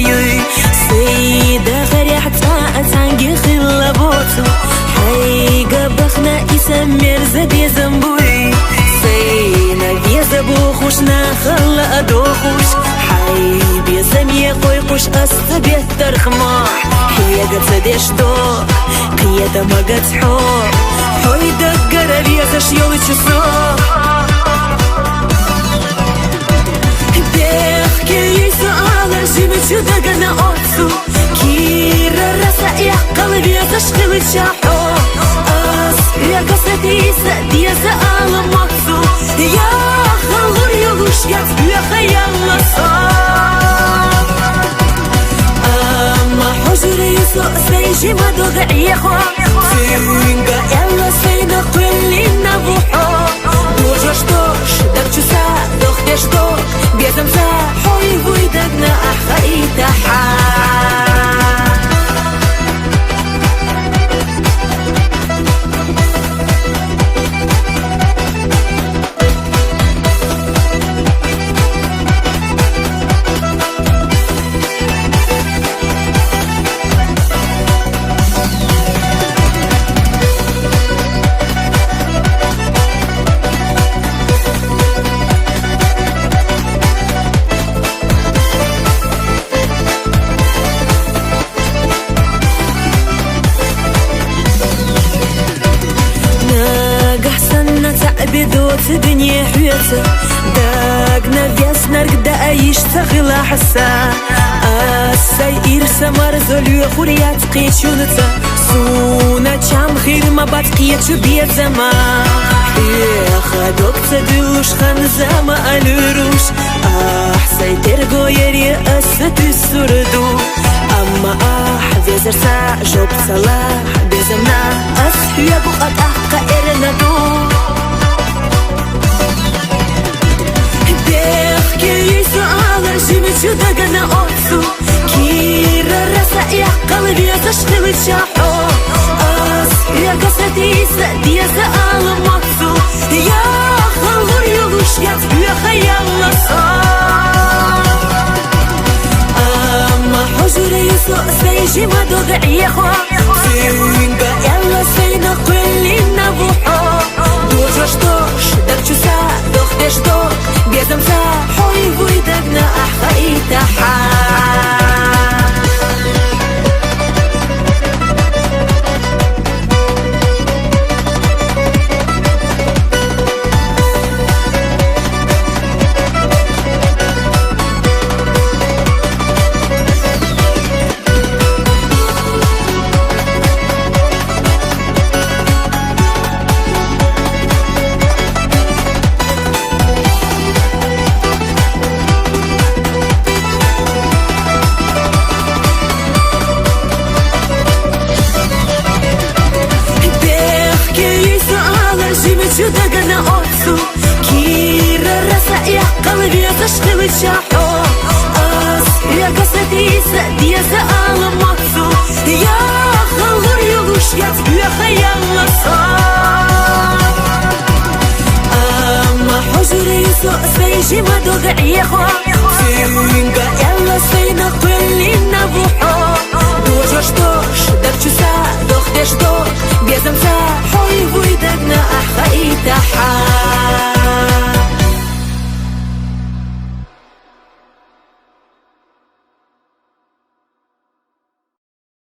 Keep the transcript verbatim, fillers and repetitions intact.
Юй, сай дахарехь цӀа а цхьаьнгге хилла боцу, хьайга бахана иза мерза безам буй. Сайна веза бохуш, нахала а дохуш, хьай безаме кхойкхуш ас ца беттарх мохь, хьега ца деш до, кхета магац хьо, хьой даггара везаш йолчу со. Бехке йиса ала жимичу дагана оцу. Кира раса яккал везаш хилча хьо. Ас хьега сатийса деза ала мацу. Я халур йолуш яц беха ялла со. Амма хьужур юсу сай жима дога гӀехо. Цуьнга элла сайна кхуьллина вухьо. Божаш дош, дагчу са, дохтеш дог, безам са, хьой вуй дагна ахха итахьа. Нагахь санна цхьаъ бедоцу дуьне хьоьца, дагна веснарг даа йиш ца хилахь сан. Ас сай ирса марзо лоьхур яц кхечунца, суна чам хир ма бац кхечу безама. Хьеха дог ца дуьллуш хан зама а луьруш, ахь сай терго яре аса туьссур ду. Амма ахь везар са жоп ца лахь безамна, ас хьоьгу къатӀаккха эрна ду. Бехке йиса ала жимичу дагана оцу. Кира раса яккал везаш хилча хьо. Ас хьега сатийса деза ала мацу. Я халур йолуш яц беха ялла со. Амма хьужур юсу сай жима дога гӀехо. Цуьнга элла сайна кхуьллина вухьо. Божаш дош, дагчу са, дохтеш дог, безам са, хьой вуй дагна ахха итахьа. Бехке йиса ала жимичу дагана оцу. Кира раса яккал везаш хилча хьо. Ас хьега сатийса деза ала мацу. Я халур йолуш яц беха ялла со. Амма хьужур юсу сай жима дога гӀехо. Цуьнга элла сайна кхуьллина вухьо. Божаш дош, дагчу са, дохтеш дог, безам са,